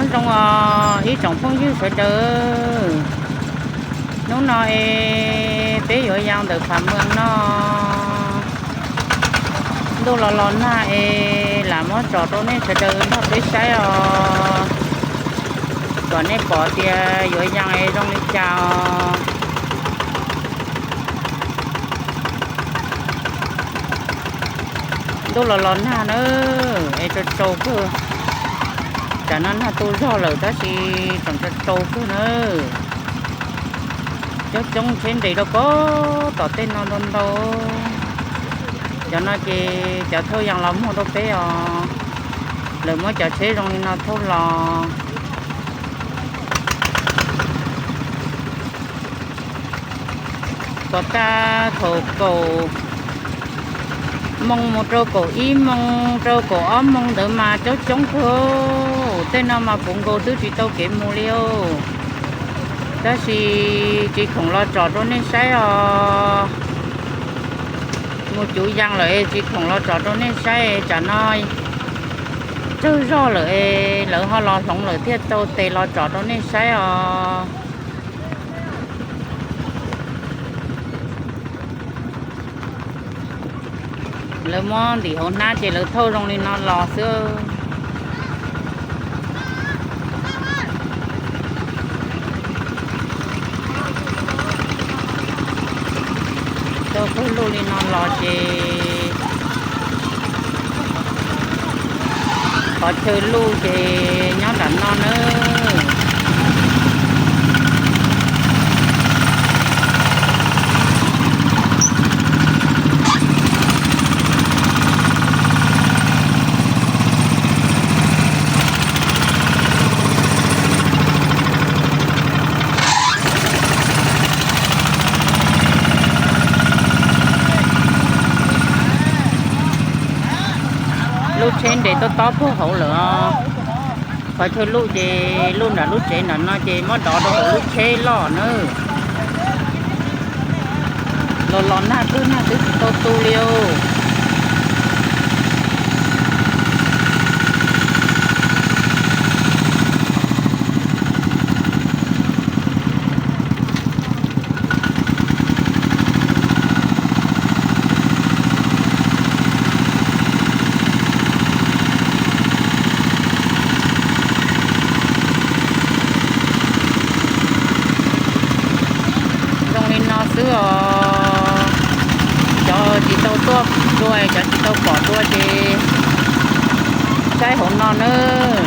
Nyob zoo os ib tsoom phooj ywg sawv daws, hnub no es peb yuav yaa ntawm Pham Mwas no, ntuj los los nag es lam muab tsom rau nej sawv daws nrog peb saib os, kom nej pom tias yuav yaa es zoo li cas os. Ntuj los los nag na, es tsau tsau kawg. Tam no nag tu zog lawm tab sis tseem tsau tsau kawg na. Coob coob tsheb nres rau pem tom tej no ntau ntau. Cov no ces cov thauj yaa los muag rau peb os. Lawv muab cov tsheb zoo li no thauj los. Kom tag thaum kaum moos mus rau kaum ib moos rau kaum ob moos ntawd mas coob coob kawg. Tej no mas puv nkaus twb tsis tau kev mus li os. Tab sis tsis khoom los tsom rau nej saib os. Mus cuv yaa lawm es tsis khoom los tsom rau nej saib, tsam no tsawg zog lawm es lawv ho los hloov lawm thiaj tau tes los tsom rau nej saib os. Lawv muab ntim hauv hnab ces lawv thauj zoo li no los xwb. Tau pawg luj li no los ces qhov chaw luj ces nyob nram no nawb. Lub tsheb nres tob tob puag hauv lawm os. Qhov chaw luj ces luj nram lub tsev nram no ces muab dov rau hauv lub tsheb loj nawb. Los los nag twb nag twb tsis tau tu li os. Zoo li no xwb os. Cov tsis tau tuaj dua, cov tsis tau pom dua ces saib hauv no nawb.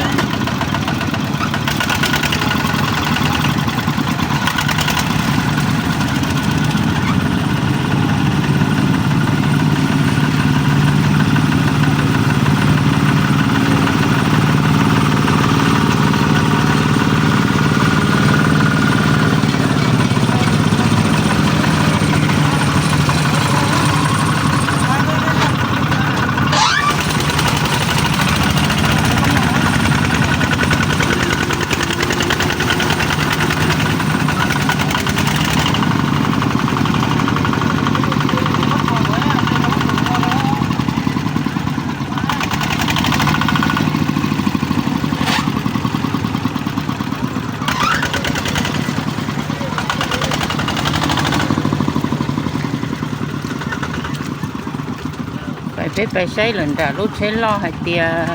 Peb pais saib lawm nram lub tsheb loj hais tias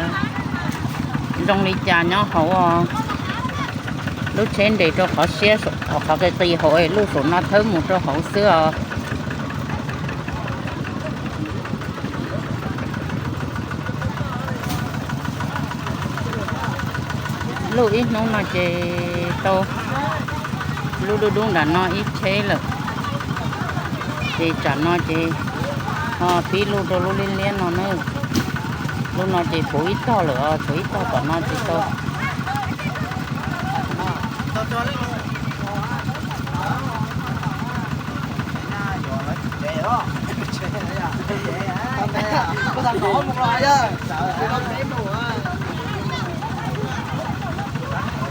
zoo li cas nyob hauv os. Lub tsheb nres rau qhov siab, qhov qis qis hauv es luj saum no thawb mus rau hauv xwb os. Luj ib hnub no ces tau lub dub dub nram no ib tsheb lawm. Ces tsam no ces ho pib luj rau lub liab liab no na. Lub no ces puv ib tog lawm os, tshuav ib tog tom no tsis tau.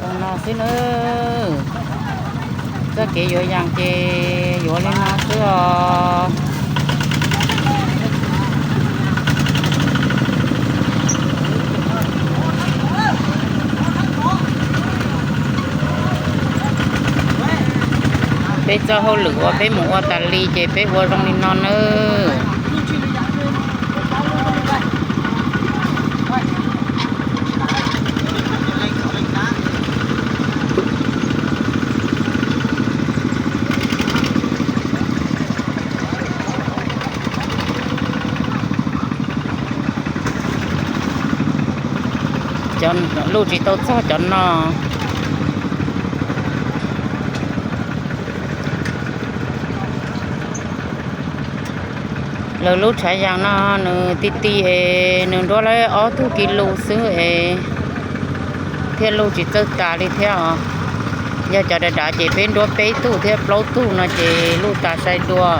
Li no xwb nawb. Txoj kev yuav yas ces yuav li no xwb os. Peb txoj hauj lwm uas peb mus ua tas li ces peb ua zoo li no nawb. Luj tsis tau txog cov no. Lawv lub tshav yas no nws ti ti es nws nruab lawm ob tug kis lus xwb es thiaj luj tsis txawj tas li thiab os. Yog cov dav dav ces peb nruab peb tug thiab plaub tug no ces luj tas sai dua.